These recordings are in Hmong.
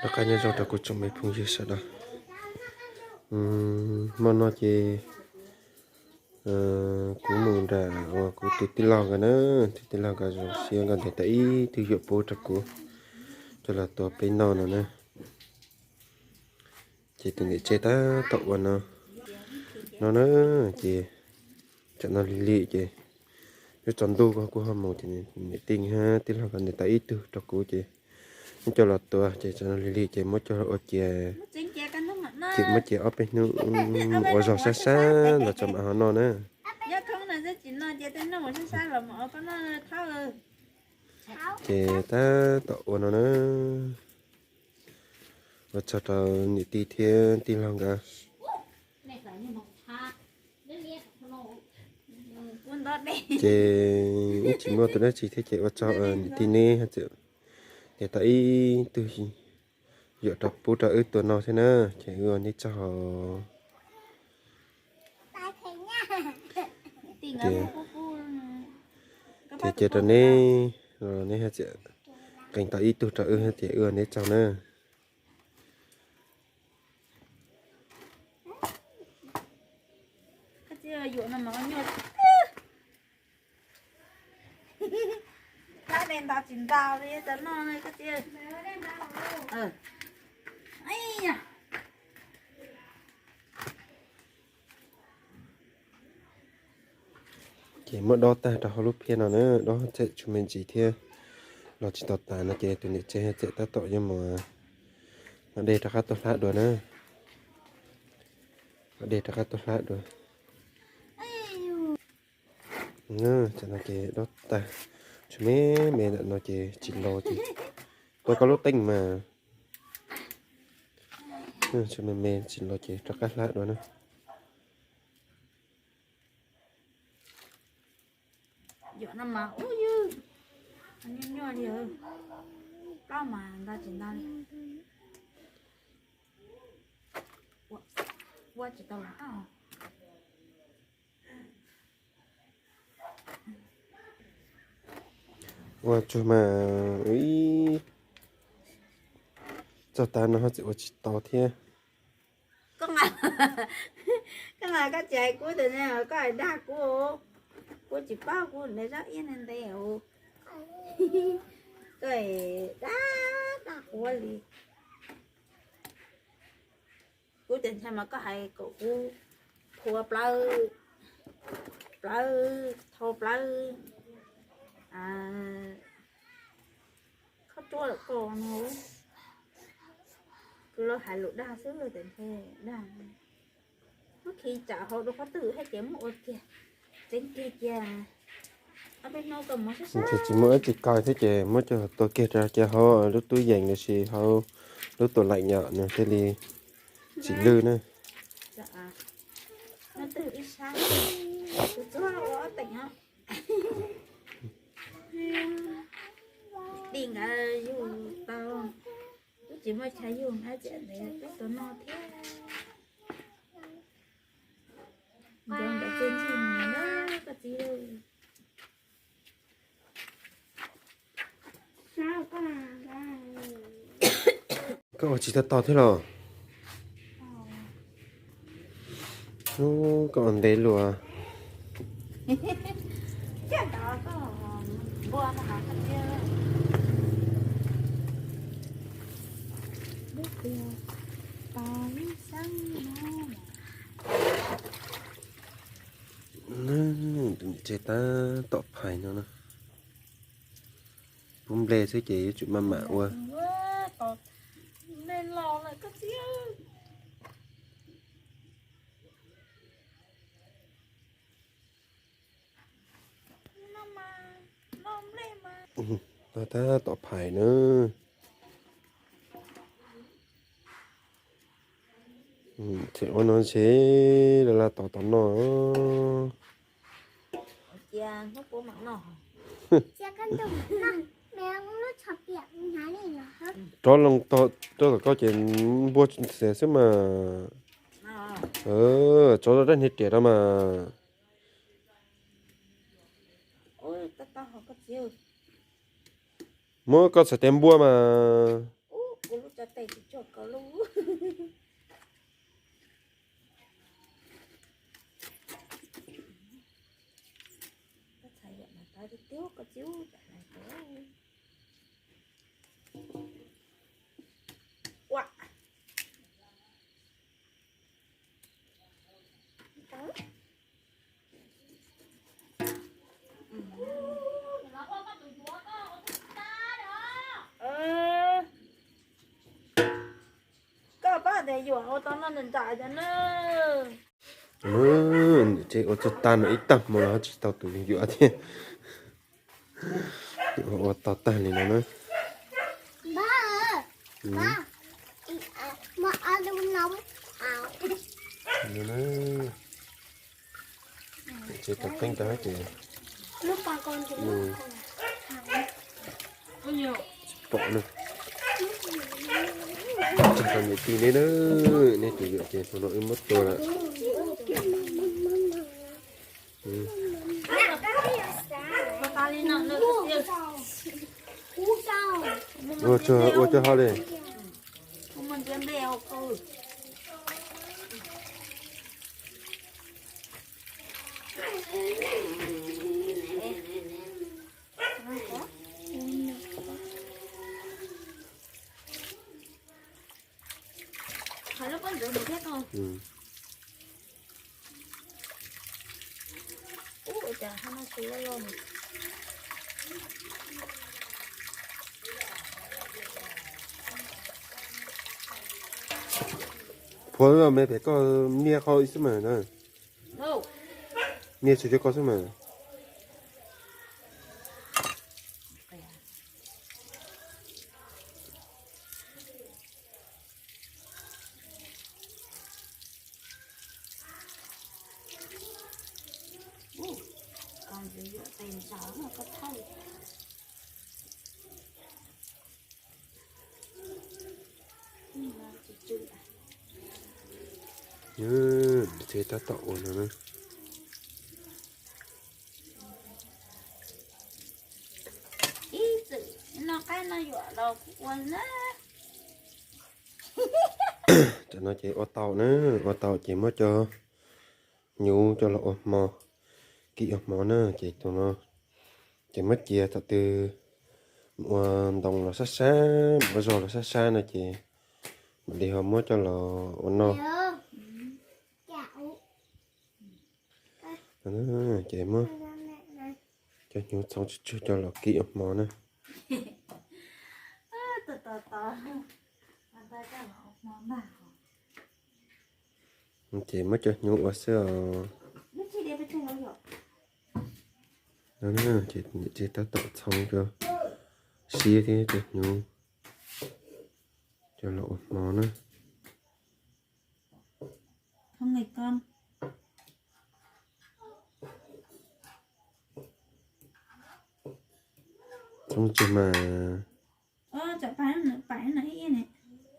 Rov qab nyob zoo rau kuv tsoom me phooj ywg sawv daws. Hmo no ces kuv mus nram uas kuv tus tij laug nkawd na, tus tij laug nkawd zoo siab nkawd ntes tau ib tug yuam pub rau kuv coj los tua peb noj no na. Ces tus niam tsev tab tom ua no, no na, ces tsam no lig lig ces yuav tsaus ntuj kuv ho mus ces niam tij tij laug nkawd ntes tau ib tug rau kuv ces muab coj los tua ces tsam no lig lig ces muab coj ua cia, ces muab cia ob peb hnub ua zog sab sab los tso mam ho noj na. Ces tab tom ua no na. Ua tsaug rau niam tij thiab tij laug nkawd. Ces ib tsis muaj tus dab tsi thiab ces ua tsaug niam tij neb hais tias ntes tau ib tug yuam rau pub rau wb tua no thiab na, ces wb ua neb tsaug. Ces thiab cia rau neb, neb hais tias nqee tau ib tug rau wb hais tias wb ua neb tsaug na. Ces muab dob tag rau hauv lub phiab no na, dob txham tshuav me ntsis thiab los tsis tau tas no ces tus niam tsev txawm tab tom yuav mus ua dej rov qab tuaj hlab dua na. Ua dej rov qab tuaj hlab dua. Tam no ces dob tag, tshuav me me ntawm no ces tsis los ces tua koj lub teeb mas. Tshuav me me tsis los ces rov qab hlab dua na. Yom no mas ub ywg, nyuaj nyuaj li, plaub mas ntau tsis ntau li. Ua tsis tau los. Ua tsuag mas ib txog tas no ho txawm ua tsis tau thiab. Koj mas, koj tsis hais kuv tus ne, koj hais dag kuv, kuv tsis paub kuv ne, zab iab ne ntev, koj dag dag kuv li. Kuv tes ntshai mas koj hais kom kuv phua plawv, plawv, thau plawv, khob ruab lawm koj no, kuv los hais lus dag xwb tes ntshai dag. Muab khi tsam hauv rau qhov twg hais tias muab ua kiag, tseev kiag cia. Ces tsis muaj ib txhia kaw thiab ces muab coj tua kiag rau cia hauv lub tub yees los sis hauv lub tub laim yom, nws thiaj li tsis lwj na. Tim nkawd yug tau, twb tsis muaj chaw yug na, tseem ntev peb tus no thiab. Nco ntawm txij ntsig na koj txiv. Koj ua tsis tau tau thiab los? Koj ua ntev luaj. Tsev tab tom phais no na. Pub nplej xwb ces yuav tsum maj mam ua. Tab tom phais na. Tseem ua no ntshe laj laj tos tos noj. Rov loo tog rau tom koj ces npuaj xiav xwb mas. Tso rau dab niag riam rau mas. Muab koj txhais tes npuaj mas. Tsis tso koj lub. Koj txhais yam no tau tiag tiag, koj txiv, ua cas hais tias ua. Koj pab tias yuam ua tau no nram nram cov na. Ces ua txog tag no ib tag hmo los ho tsis tau tus yuam thiab. Ua tau tag li no na. Ces tau teeb tag ces pom na. Txog niam tij neb na, neb tus yuam ces hmo no wb muab tua lawm. Ua tso, ua tso ho li. Puas me pem koj niaj qhov ib xwb mas na. Niaj tsuas cov koj xwb mas. Tsev tab tom ua no na. Tam no ces ua tau na, ua tau ces muab cov hnyuv coj los ua hmo, kib ua hmo na. Ces tus no ces muab cia thaum twg ua ntoo los sab sab, ua zog los sab sab no ces mam li ho muab coj los ua noj. Ces muab cov hnyuv txhoov tsawg tsawg coj los kib ua hmo na. Ces muab cov hnyuv ua xwb os. Ces niam tij tab tom txhoov cov siab thiab cov hnyuv coj los ua hmo na. Txhoov tseg mas.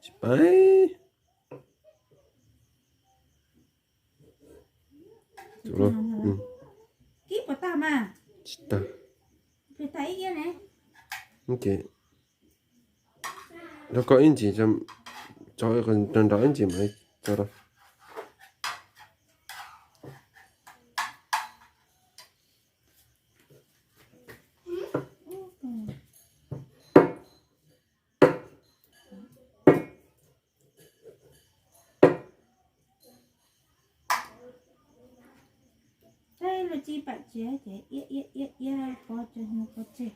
Tsis paib. Tsis tag. Ces rau koj ib ntsis, tso rau nram ib ntsis mas tso rau. Peb luag tsis pam tsev ces iab iab iab iab pov tseg mus pov tseg.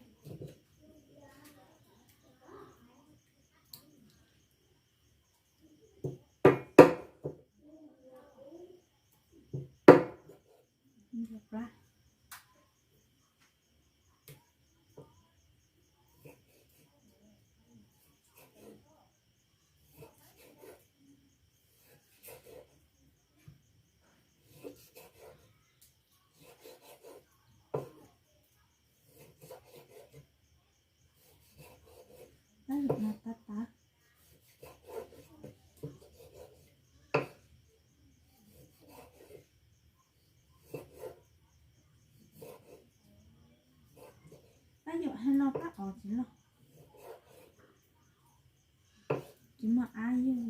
Tsis muaj ab yug,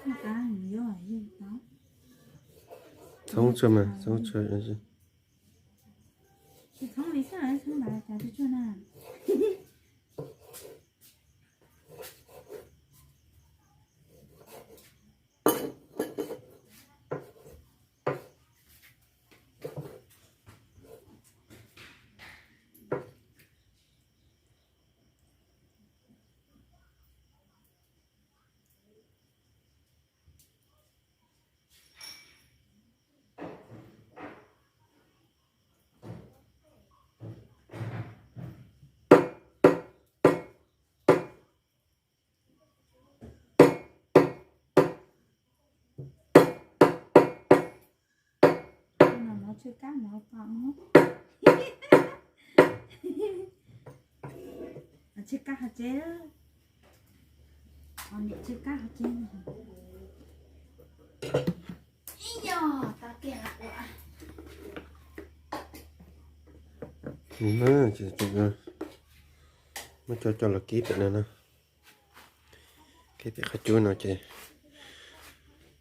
muaj ab yug tau. Txhob tshuaj mas, txhob tshuaj. Tsis txhob li xwb, txhob ntawd cas tshuaj tshuaj na. Tsw kab mov tom, tsw kab hauv tsev, niam tsw kab hauv tsev. Ib yog tau kiag ua. Muab coj coj los kib pem no na. Kib pem qhov cub no ces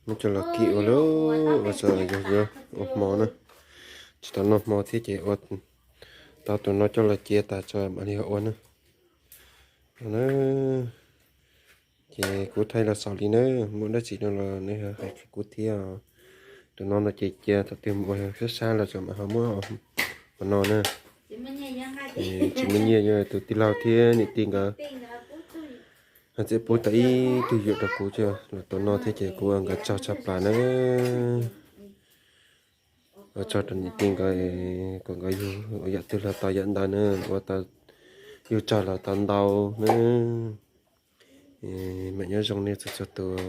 muab coj los kib ua lawm, ua txog yog yuav ua hmo na. Tsis tau noj hmo thiab ces ua tau tus no coj los cia tas tso mam li ho ua na. No na, ces kuv thaij los xaus li na, muaj dab tsi no los nej hais qhia kuv thiab. Tus no no ces cia thaum twg mus ua sab sab los tso mam ho muab ua no na. Tsis muaj nyiaj, yog tus tij laug thiab niam tij nkawd txiav pub tau ib tug yuam rau kuv thiab los tus no thiab ces kuv ua nkawd tsaug tshaj plaws na. Ua tsaug rau niam tij nkawd, kom nkawd yug ua yam twg los tau yam ntawd na, ua tau yug tsawg los tau ntau na. Mam nyob zoo nej txhua txhua tus.